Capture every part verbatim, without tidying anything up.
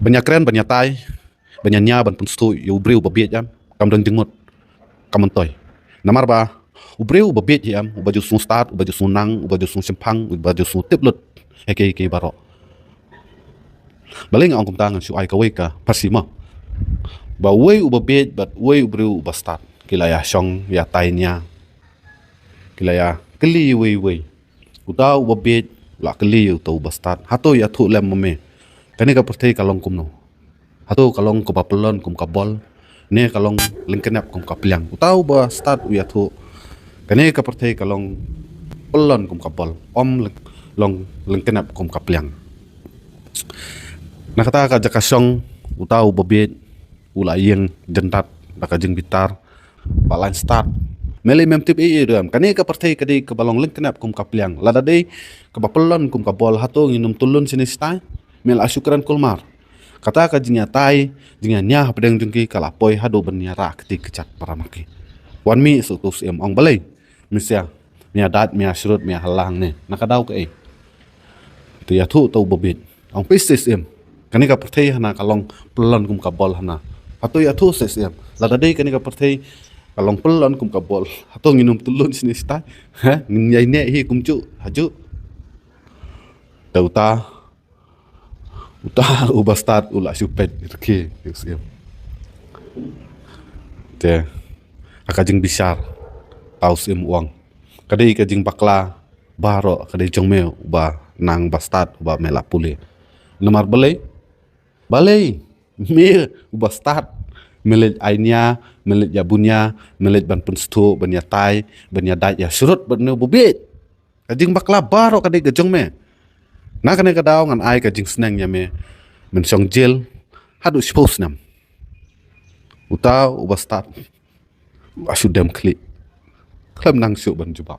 Ban ïa kren, ban ïa tai, ban ïa nia, ban pynstad ïa u briew uba bieit, em, kam don jingmut, kam myntoi. Namar ba u briew uba bieit hi, em, uba ju sngewstad, uba ju sngewnang, uba ju sngewshemphang, uba ju sngewtip lut ha kiei kiei baroh. Balei nga ong kumta? Ngan shu ai kawei ka pharshi mo. Ba uwei uba bieit bad uwei u briew uba stad ki la ïa shong ïa tai nia. Ki la ïa kylli uwei uwei. Uta uba bieit u la kylli uta uba stad, hato ïathuh lem ma me, kane ka pyrthei ka long kumno? Hato ka long kaba pyllun kum ka bol, ne ka long lyngknep kum ka pliang? Uta uba stad u ïathuh, kane ka pyrthei ka long pyllun kum ka bol, ym lyng-, long lyngknep kum ka pliang. Na kata ka jaka shong, uta uba bieit u la ïeng jyndat da ka jingbitar, ba la stad. Me lei mem tip ei ei ruh em, kane ka pyrthei ka dei kaba long lyngknep kum ka pliang. Lada dei kaba pyllun kum ka bol, hato ngin ym tyllun shane shatai? Me la shu kren kulmar. Kata ka jingïatai, jingïania hapdeng jong ki ka la poi haduh ban ïarah kti kjat para ma ki. Wan mih sha utu u syiem, ong balei me sia, me ïa dait, me ïa shrut, me ïa halang ne? Na ka daw kaei? Te ïathuh uta uba bieit. Ong phi sha syiem, kane ka pyrthei hana ka long pyllun kum ka bol hana. Hato ïathuh sha syiem, lada dei kane ka pyrthei ka long pyllun kum ka bol, hato ngin ym tyllun shane shatai? Ha? Ngin ïai neh hi kumjuh hajuh? Te uta, uta uba stad u la shu peit rkhie ïa u syiem. Te ha ka jingbishar, uta u syiem u ong, ka dei ka jingbakla baroh, ka dei jong me uba nang ba stad, uba me la pule. Namar balei? Balei me uba stad me leit ai nia, me leit ïa bunia, me leit ban pynstad, ban ïa tai, ban ïa dait, ïa shrut bad une uba bieit? Ka jingbakla baroh ka dei ka jong me. Na kane ka daw ngan ai ka jingsneng ïa me, men shong jel haduh shiphew snem. Uta uba stad u la shu dem khlieh, khlem nang shuh ban jubab.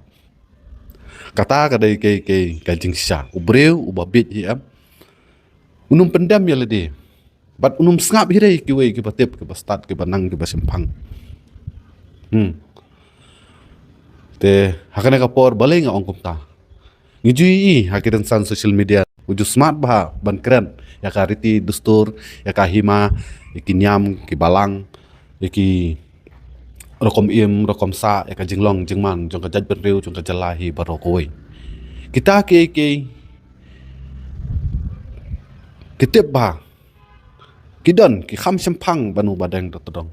Kata ka dei ka, ka, ka jingshisha. U briew uba bieit hi, em, un ym pyndem ïa lade. Bad un ym sngap hi re ïa kiwei kiba tip, kiba stad, kiba nang, kiba shemphang. Hmm. Te ha kane ka por, balei nga ong kumta? Ngi ju ïohi ha ki rynsan social media, u ju smat bha ban kren ïa ka riti dustur, ïa ka hima, ïa ki niam, ki balang, ïa ki rukom im, rukom sah, ïa ka jinglong jingman jong ka jaitbynriew, jong ka jylla hi baroh kawei. Kita kiei kiei ki tip bha, ki don, ki kham shemphang ban u Badeng Dr. Tdong.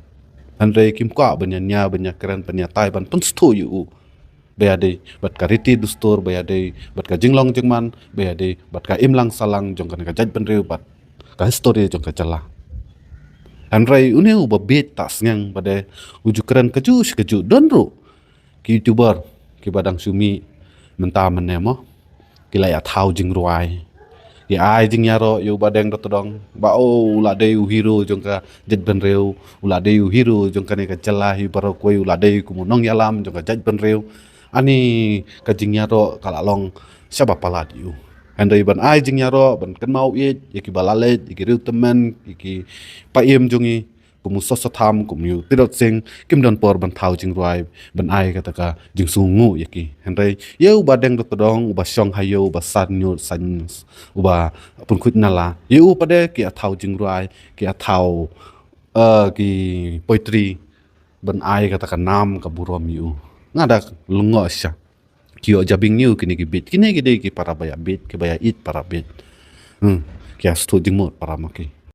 Hynrei kim kwah ban ïa nia, ban ïa kren, ban ïa tai, ban pynstad ïa u, ba ïadei bad ka riti dustur, ba ïadei bad ka jinglong jingman, ba ïadei bad ka imlang sahlang jong kane ka jaitbynriew bad ka histori jong ka jylla. Hynrei une uba bieit, ta sngewbha de, u ju kren kajuh shi kajuh. Don ruh ki YouTuber kiba dang shu mih mynta mynne mo, ki la ïa thaw jingrwai, ki ai jingïaroh ïa u Badeng Dr. Tdong, ba, oh, u la dei u hero jong ka jaitbynriew, u la dei u hero jong kane ka jylla hi baroh kawei, u la dei kum u nongïalam jong ka jaitbynriew. Ani ka jingïaroh ka la long shaba palat ïa u. Hynrei ban ai jingïaroh, ban kynmaw ïeit ïa kiba la leit, ïa ki riewtymmen, ïa ki paiem jong ngi, kum u Soso Tham, kum u Tirot Sing, kim don por ban thaw jingrwai, ban ai kata ka jingsngewnguh ïa ki. Hynrei ïa u Badeng Dr. Tdong, uba shong ha ïew, uba san ñiut, san, uba pynkhuid nala, ïa u pat de ki ïa thaw jingrwai, ki ïa thaw, eh, ki poetry, ban ai kata ka nam ka burom ïa u. Nga da lyngngoh shisha. Ki ïoh jabieng ïa u kine ki bieit. Kine ki dei ki para ba ïa bieit, kiba ïa ïeit para bieit. Hmm. Ki ïa sngewthuh jingmut para ma ki.